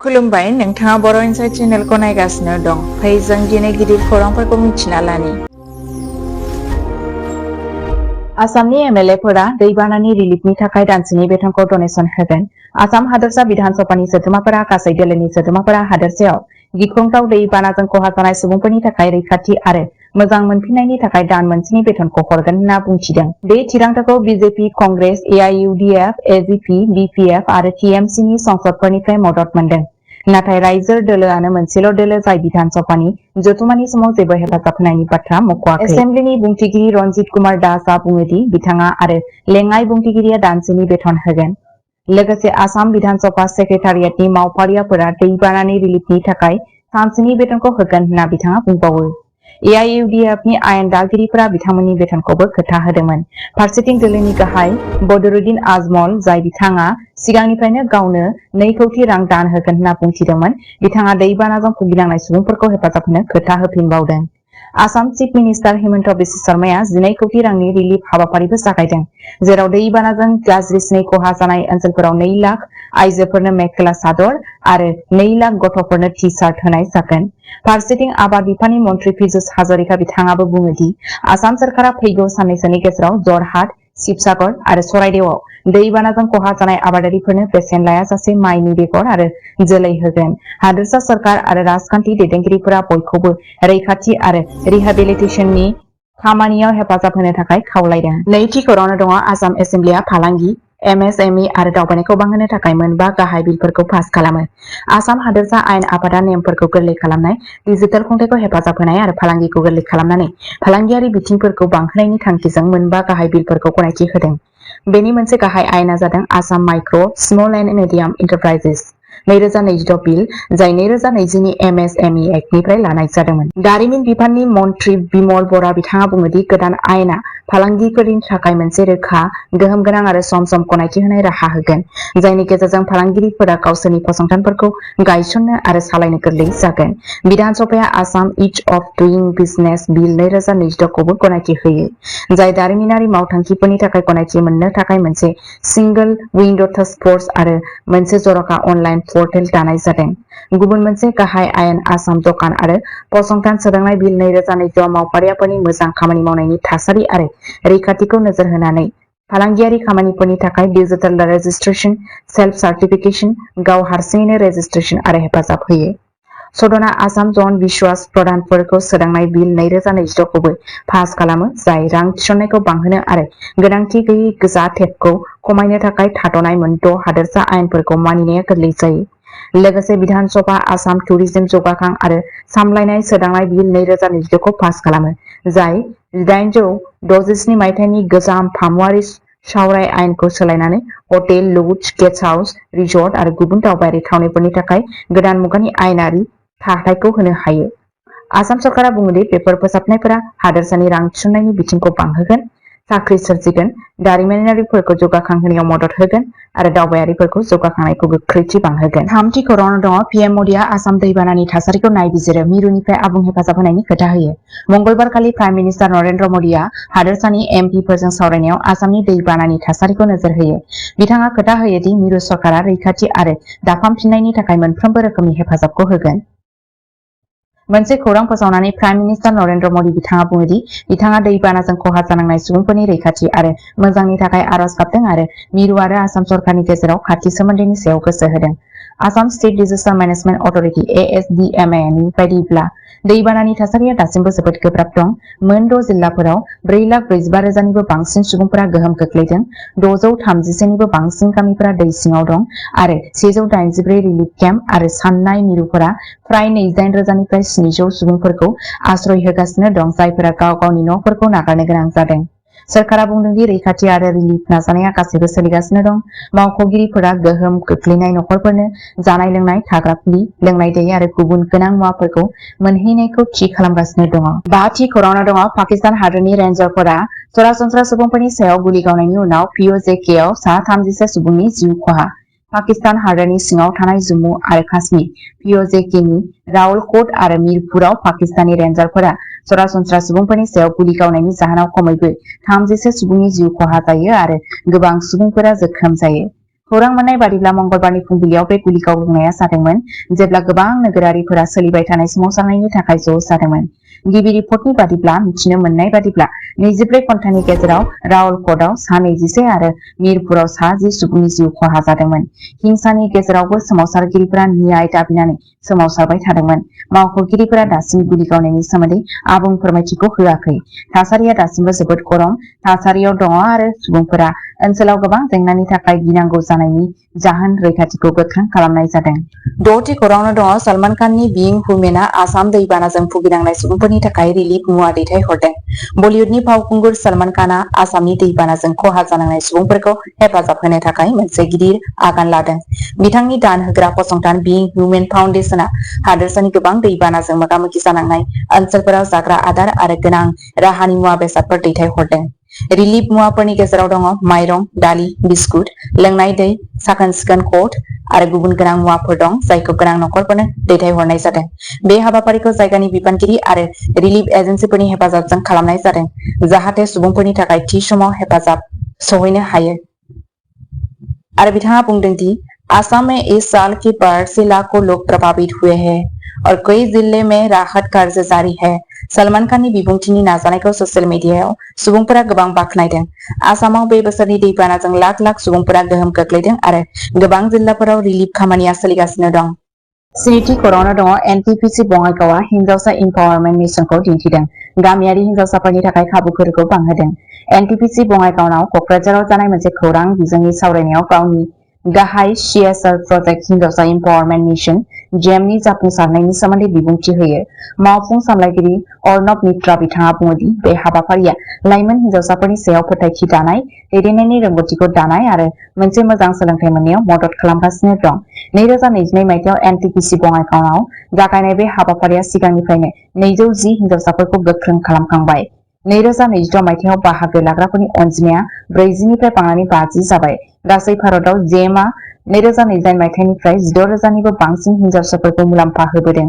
खुलुमबाय नोंथाङा बर' इनसाइट चेनेलखौ नायगासिनो दं। फै जों दिनै गिदिर खौरांफोरखौ मिथिना लानि। आसामनि एमएलएफोरा दैबानानि रिलिफनि थाखाय दानसेनि बेथनखौ डनेसन होगोन। आसाम हादोरसा बिधान सभानि सोद्रोमाफोरा गासै दोलोनि सोद्रोमाफोरा हादोरसायाव गिख्रंथाव दैबानाजों खहा जानाय सुबुंफोरनि थाखाय रैखाथि आरो मोजां मोनफिननायनि थाखाय दान मोनसेनि बेथनखौ हरगोन होनना बुंथिदों। बे थिरांथाखौ बिजेपि, कंग्रेस, एआईयुडीएफ, एजीपी, बीपीएफ आरो टीएमसीनि संसदफोरनिफ्राय मदद मोनदों। नाथाय रायजो दोलोआनो मोनसेल' दोलो जाय बिधान सभानि जथुमानि समाव जेबो हेफाजाब होनायनि बाथ्रा मख'आखै। एसेम्ब्लिनि बुंथिगिरि रनजित कुमार दासआ बुङो दि बिथाङा आरो लेङाइ बुंथिगिरिया दानसेनि बेथन होगोन। लोगोसे आसाम बिधान सभा सेक्रेटारियेटनि मावफारियाफोरा दैबानानि रिलिफनि थाखाय सानसेनि बेथनखौ होगोन होनना बिथाङा बुंबावो। एआईयुडीएफनि आयेन दागिरिफोरा बिथांमोननि बेथनखौबो खोथा होदोंमोन। फारसेथिं दोलोनि गाहाय बदरुद्दिन आजमल, जाय बिथाङा सिगांनिफ्रायनो गावनो 2 कौटि रां दान होगोन होनना बुंथिदोंमोन, बिथाङा दैबानाजों भुगिनांनाय सुबुंफोरखौ हेफाजाब होनो खोथा होफिनबावदों। आसाम चिफ मिनिस्टार हिमन्त बिश्व शर्माया 12 कौटि रांनि रिलिफ हाबाफारिबो जागायदों, जेराव दैबानाजों गाज्रिसिनै खहा जानाय ओनसोलफोराव 2 लाख आइजोफोरनो मेखेला सादर आरो 2 लाख गथ'फोरनो टि-शार्ट होनाय जागोन। फारसेथिं आबाद बिफाननि मन्थ्रि पीयूष हाजरिका बिथाङाबो बुङो दि आसाम सरकारा फैगौ साननैसोनि गेजेराव जरहाट, शिबसागर आरो चराइदेवआव दैबानाजों खहा जानाय आबादारिफोरनो बेसेन लायाजासे माइनि बेगर आरो जोलै होगोन। हादोरसा सरकार आरो राजखान्थि दैदेनगिरिफोरा बयखौबो रैखाथि आरो रिहाबिलिटेसननि खामानियाव हेफाजाब होनो थाखाय खावलायदों। नैथि खौराङाव दङ आसाम एसेम्ब्लिआ फालांगि, एमएसएमई आरो दावबायनायखौ बांहोनो थाखाय 9 गाहाय बिलफोरखौ पास खालामो। आसाम हादोरसा आयेन आफादा नेमफोरखौ गोरलै खालामनाय, डिजिटेल खुंथायखौ हेफाजाब होनाय आरो फालांगिखौ गोरलै खालामनानै फालांगियारि बिथिंफोरखौ बांहोनायनि थांखिजों 9 गाहाय बिलफोरखौ गनायथि होदों। बेनि मोनसे गाहाय आयेना जादों Assam micro', small and medium enterprises 2026 बिल, जाय 2020 नि एमएसएमई एक्टनिफ्राय लानाय जादोंमोन। दारिमिन बिफाननि मन्थ्रि बिमल बरा बिथाङा बुङो दि गोदान आयेना फालांगिफोरनि थाखाय मोनसे रोखा, गोहोम गोनां आरो सम गनायथि होनाय राहा होगोन, जायनि गेजेरजों फालांगिरिफोरा गावसोरनि फसंथानफोरखौ गायसननो आरो सालायनो गोरलै जागोन। बिधान सभाया आसाम इज अफ डुइं बिजनेस बिल 2026 खौबो गनायथि होयो, जाय दारिमिनारि मावथांखिफोरनि थाखाय गनायथि मोननो थाखाय मोनसे सिंगल विंडो टास्क फोर्स आरो मोनसे जर'खा अनलाइन पर्टेल दानाय जादों। गुबुन मोनसे गाहाय आयेन आसाम दखान आरो फसंथान सोदांनाय बिल 2026 मावफारियाफोरनि मोजां खामानि मावनायनि थासारि आरो रैखाथिखौ नोजोर होनानै फालांगियारि खामानिफोरनि थाखाय डिजिटेल रेजिस्ट्रेशन, सेल्फ सार्टिफिकेशन, गाव हारसिङैनो रेजिस्ट्रेशन आरो हेफाजाब होयो। सदनआ आसाम जन बिश्वास प्रधानफोरखौ सोदांनाय बिल 2026 खौबो पास खालामो, जाय रां थिसननायखौ बांहोनो आरो गोनांथि गैयै जाथायखौ खमायनो थाखाय थाद'नाय 6 हादोरसा आयेनफोरखौ मानिनाया गोरलै जायो। लोगोसे बिधान सभा आसाम टुरिज्म जौगाखां आरो सामलायनाय सोदांनाय बिल 2026 खौ पास खालामो, जाय 1867 मायथाइनि गोजाम फामुवारि सावराय आयेनखौ सोलायनानै हटेल, लज, गेस्ट हाउस, रिसर्ट आरो गुबुन दावबायारि थावनिफोरनि थाखाय गोदान मुगानि आयेनारि थाथायखौ होनो हायो। आसाम सरकारा बुङो दि बेफोर फोसाबनायफोरा हादोरसानि रां थिसननायनि बिथिंखौ बांहोगोन, साख्रि सोरजिगोन, दारिमिनारिफोरखौ जौगाखांहोनायाव मदद होगोन आरो दावबायारिफोरखौ जौगाखांनायखौ गोख्रैथि बांहोगोन। थामथि खौराङाव दङ पीएम मोदीआ आसाम दैबानानि थासारिखौ नायबिजिरो, मिरुनिफ्राय आबुं हेफाजाब होनायनि खोथा होयो। मंगलबारखालि प्राइम मिनिस्टार नरेन्द्र मोदीआ हादोरसानि एमपिफोरजों सावरायनायाव आसामनि दैबानानि थासारिखौ नोजोर होयो। बिथाङा खोथा होयो दि मिरु सरकारा रैखाथि आरो दाफामफिन्नायनि थाखाय मोनफ्रोमबो रोखोमनि हेफाजाबखौ होगोन। मोनसे खौरां फोसावनानै प्राइम मिनिस्टार नरेन्द्र मोदी बिथाङा बुङो दि बिथाङा दैबानाजों खहा जानांनाय सुबुंफोरनि रैखाथि आरो मोजांनि थाखाय आरज गाबदों आरो मिरु आरो आसाम सरकारनि गेजेराव खाथि सोमोन्दोनि सायाव गोसो होदों। Assam state disaster management authority (ASDMA) नि बायदिब्ला दैबानानि थासारिया दासिमबो जोबोद गोब्राब दं। मोन 6 जिल्लाफोराव 4,45,000निबो बांसिन सुबुंफोरा गोहोम खोख्लैदों, 631 निबो बांसिन गामिफोरा दै सिङाव दं आरो 184 रिलिफ केम्प आरो साननाय मिरुफोरा फ्राय 28,000निफ्राय 700 सुबुंफोरखौ आश्रय होगासिनो दं, जायफोरा गाव गावनि न'फोरखौ नागारनो गोनां जादों। सोरखारा बुंदों दि रैखाथि आरो रिलिफ नाजानाया गासैबो सोलिगासिनो दं। मावख'गिरिफोरा गोहोम खोख्लैनाय नखरफोरनो जानाय-लोंनाय, थाग्रा खुलि, लोंनाय दै आरो गुबुन गोनां मुवाफोरखौ मोनहैनायखौ थि खालामगासिनो दङ। 5थि खौराङाव दङ पाकिस्तान हादोरनि रेन्जारफोरा सरासनस्रा सुबुंफोरनि सायाव गुलि गावनायनि उनाव POJKआव सा 30 सुबुंनि जिउ खहा। पाकिस्तान हादोरनि सिङाव थानाय जम्मु आरो काश्मीर POJKनि रावलकोट आरो मिरपुराव पाकिस्तानी रेन्जारफोरा सरासनस्रा सुबुंफोरनि सायाव गुलि गावनायनि जाहोनाव खमैबो 30 सुबुंनि जिउ खहा जायो आरो गोबां सुबुंफोरा जोखोम जायो। खौरां मोननाय बादिब्ला मंगलबारनि फुंबिलियाव बे गुलि गावनाया जादोंमोन जेब्ला गोबां नोगोरारिफोरा सोलिबाय थानाय सोमावसारनायनि थाखाय ज' जादोंमोन। गिबि रिपर्टनि बादिब्ला मिथिनो मोननाय बादिब्ला 24 घन्टानि गेजेराव रावलकोटआव सा 21 आरो मिरपुराव सा 10 सुबुंनि जिउ खहा जादोंमोन। हिंसानि गेजेरावबो सोमावसारगिरिफोरा न्याय दाबिनानै सोमावसारबाय थादोंमन। मावख'गिरिफोरा दासिम गुलि गावनायनि सोमोन्दै आबुं फोरमायथिखौ होआखै। थासारिया दासिमबो जोबोद गरम थासारियाव दङ आरो सुबुंफोरा ओनसोलाव गोबां जेंनानि थाखाय गिनांगौ जानायनि जाहोन रैखाथिखौ गोख्रों खालामनाय जादों। द'थि खौरांआवनो दङ सलमान खाननि बिं हुमेनआ आसाम दैबानाजों भुगिनांनाय सुबुंफोरनि थाखाय रिलिफ मुवा दैथायहरदों। बलिउडनि फावखुंगुर सलमान खानआ आसामनि दैबानाजों खहा जानांनाय सुबुंफोरखौ हेफाजाब होनो थाखाय मोनसे गिदिर आगान लादों। बिथांनि दान होग्रा फसंथान बिं हुमेन फाउन्डेशनआ हादोरसानि गोबां दैबानाजों मोगा-मोगि जानांनाय ओनसोलफोराव जाग्रा आदार आरो गोनां राहानि मुवा बेसादफोर दैथायहरदों। रिलिफ मुवाफोरनि गेजेराव दङ माइरं, दालि, बिस्कुट, लोंनाय दै, साखोन-सिखोन कट आरो गुबुन गोनां मुवाफोर दं जायखौ गोनां नखरफोरनो दैथायहरनाय जादों। बे हाबाफारिखौ जायगानि बिबानगिरि आरो रिलिफ एजेन्सिफोरनि हेफाजाबजों खालामनाय जादों जाहाथे सुबुंफोरनि थाखाय थि समाव हेफाजाब सौहैनो हायो। आरो बिथाङा बुंदों दि आसाम में इस साल की बाढ़ से लाखों लोग प्रभावित हुए हैं और कई जिले में राहत कार्य जारी है। सलमान खाननि बिबुंथिनि नाजानायखौ ससियेल मिडियायाव सुबुंफोरा गोबां बाख्नायदों। आसामाव बे बोसोरनि दैबानाजों लाख लाख सुबुंफोरा गोहोम खोख्लैदों आरो गोबां जिल्लाफोराव रिलिफ खामानिया सोलिगासिनो दं। स्निथि खौरांआवनो दङ एनटिपिसि बङाइगावआ हिन्जावसा इम्पावारमेन्ट मिशनखौ दिन्थिदों। गामियारि हिन्जावसाफोरनि थाखाय खाबुफोरखौ बांहोदों। एनटिपिसि बङाइगावनाव कक्राझाराव जानाय मोनसे खौरां बिजोंनि सावरायनायाव गावनि गाहाय सिएसआर प्रजेक्ट हिन्जावसा इम्पावारमेन्ट मिशन जेमनि जाफुंसारनायनि सोमोन्दै बिबुंथि होयो। मावफुं सामलायगिरि अर्नब मित्रा बिथाङा बुङो दि बे हाबाफारिया लाइमोन हिन्जावसाफोरनि सायाव फोथायथि दानाय, दैदेननायनि रोंग'थिखौ दानाय आरो मोनसे मोजां सोलोंथाइ मोननायाव मदद खालामगासिनो दं। 2022 मायथाइयाव एनटिपिसि बङाइगावआव जागायनाय बे हाबाफारिया सिगांनिफ्रायनो 210 हिन्जावसाफोरखौ गोख्रों खालामखांबाय। 2022 मायथाइयाव बाहागो लाग्राफोरनि अनजिमाया 40 निफ्राय बांनानै 50 जाबाय। गासै भारतआव जेमआ 2022 मायथाइनिफ्राय 16,000निबो बांसिन हिन्जावसाफोरखौ मुलाम्फा होबोदों।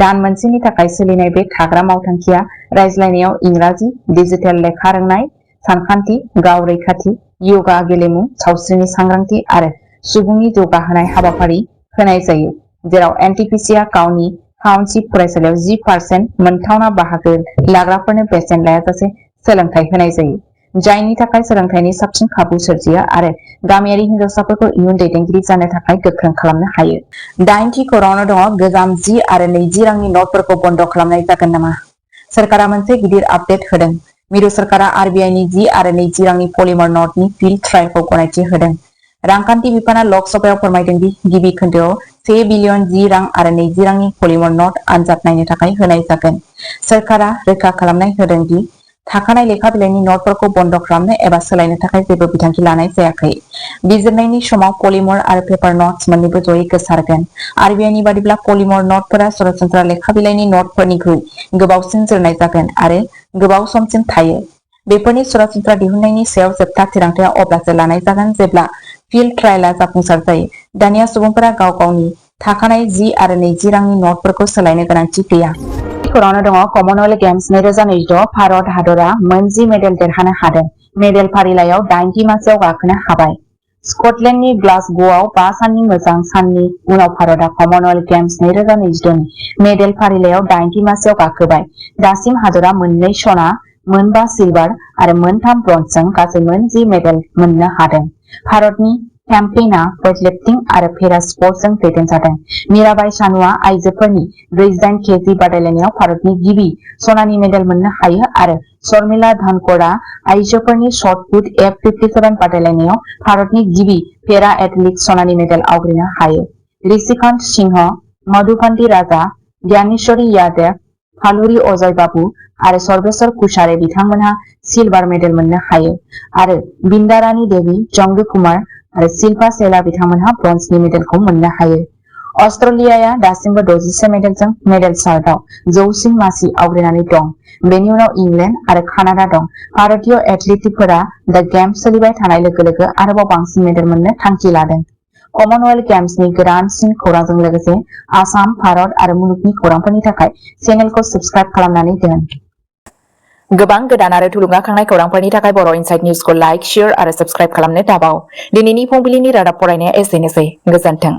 दान मोनसेनि थाखाय सोलिनाय बे थाग्रा मावथांखिया रायज्लायनायाव इंराजि, डिजिटेल लेखा रोंनाय, सानखान्थि, गाव रैखाथि, योगा, गेलेमु, सावस्रिनि सांग्रांथि आरो सुबुंनि जौगाहोनाय हाबाफारि होनाय जायो, जेराव एनटिपिसिआ गावनि टाउनशिप फरायसालियाव 10% मोनथावना बाहागो लाग्राफोरनो बेसेन लायाजासे सोलोंथाइ होनाय जायो, जायनि थाखाय सोलोंथाइनि साबसिन खाबु सोरजियो आरो गामियारि हिन्जावसाफोरखौ इयुन दैदेनगिरि जानो थाखाय गोख्रों खालामनो हायो। 8थि खौरांआवनो दङ गोजाम 10 आरो 20 रांनि नटफोरखौ बन्द खालामनाय जागोन नामा? सोरखारा मोनसे गिदिर आपडेट होदों। मिरु सोरखारा आरबिआइनि 10 आरो 20 रांनि पलिमर नटनि फिल्ड ट्रायलखौ गनायथि होदों। रांखान्थि बिफाना लक सभायाव फोरमायदों दि गिबि खोन्दोआव 1 बिलियन 10 रां आरो 20 रांनि पलिमर नट आनजाद नायनो थाखाय होनाय जागोन। सोरखारा रोखा खालामनाय होदों दि थाखानाय लेखा बिलाइनि नटफोरखौ बन्द खालामनो एबा सोलायनो थाखाय जेबो बिथांखि लानाय जायाखै। बिजिरनायनि समाव पलिमर आरो पेपार नट्स मोन्नैबो जयै गोसारगोन। आरबिआइनि बादिब्ला पलिमर नटफोरा सरासनस्रा लेखा बिलाइनि नटफोरनिख्रुइ गोबावसिन जोरनाय जागोन आरो गोबाव समसिम थायो। बेफोरनि सरासनस्रा दिहुननायनि सायाव जोबथा थिरांथाया अब्लासो लानाय जागोन जेब्ला फिल्ड ट्रायलआ जाफुंसार जायो। दानिया सुबुंफोरा गाव गावनि थाखानाय 10 आरो 20 रांनि नटफोरखौ सोलायनो गोनांथि गैया। खौरांआवनो दङ कमनवेल्थ गेम्स 2026 भारत हादरा मोन 10 मेडेल देरहानो हादों। मेडेल फारिलाइयाव 8थि मासियाव गाखोनो हाबाय। स्कटलेन्डनि ग्लासग'आव 5 साननि मोजां साननि उनाव भारतआ कमनवेल्थ गेम्स 2026 नि मेडेल फारिलाइयाव 8थि मासियाव गाखोबाय। दासिम हादरा मोननै सना, मोन 5 सिलभार आरो मोन 3 ब्रन्जजों गासै मोन 10 मेडेल मोननो हादों। भारतनि केम्पेइना वेटलिफ्टिं आरो पेरा स्पर्ट्सजों दैदेनजादों। मीराबाई चानुआ आइजोफोरनि 48 केजि बादायलायनायाव भारतनि गिबि सनानि मेडेल मोननो हायो आरो शर्मिला धनखड़आ आइजोफोरनि शट पुट F57 बादायलायनायाव भारतनि गिबि पेरा एथलीट सनानि मेडेल आवग्रिनो हायो। ऋषिकान्त सिंह, मधुबन्ती राजा, ज्ञानेश्वरी यादव, फालुरी अजय बाबू आरो सर्वेश्वर कुशारे बिथांमोनहा सिलभार मेडेल मोननो हायो आरो बिन्दारानी देवी, जंगू कुमार आरो शिल्पा शेला बिथांमोनहा ब्रन्जनि मेडेलखौ मोननो हायो। अस्ट्रेलियाया दासिमबो 61 मेडेलजों मेडेल चार्टआव जौसिन मासि आवग्रिनानै दं। बेनि उनाव इंलेन्ड आरो कानाडा दं। भारतीय एथलीटफोरा दा गेम्स सोलिबाय थानाय लोगो लोगो आरोबाव बांसिन मेडेल मोननो थांखि लादों। कमनवेल्थ गेम्सनि गोदानसिन खौरांजों लोगोसे आसाम, भारत आरो मुलुगनि खौरांफोरनि थाखाय चेनेलखौ साबस्क्राइब खालामनानै दोन। गोबां गोदान आरो थुलुंगाखांनाय खौरांफोरनि थाखाय बर' इनसाइट निउसखौ लाइक, शेयार आरो साबस्क्राइब खालामनो दाबाव। दिनैनि फुंबिलिनि रादाब फरायनाया एसेनोसै। गोजोन्थों।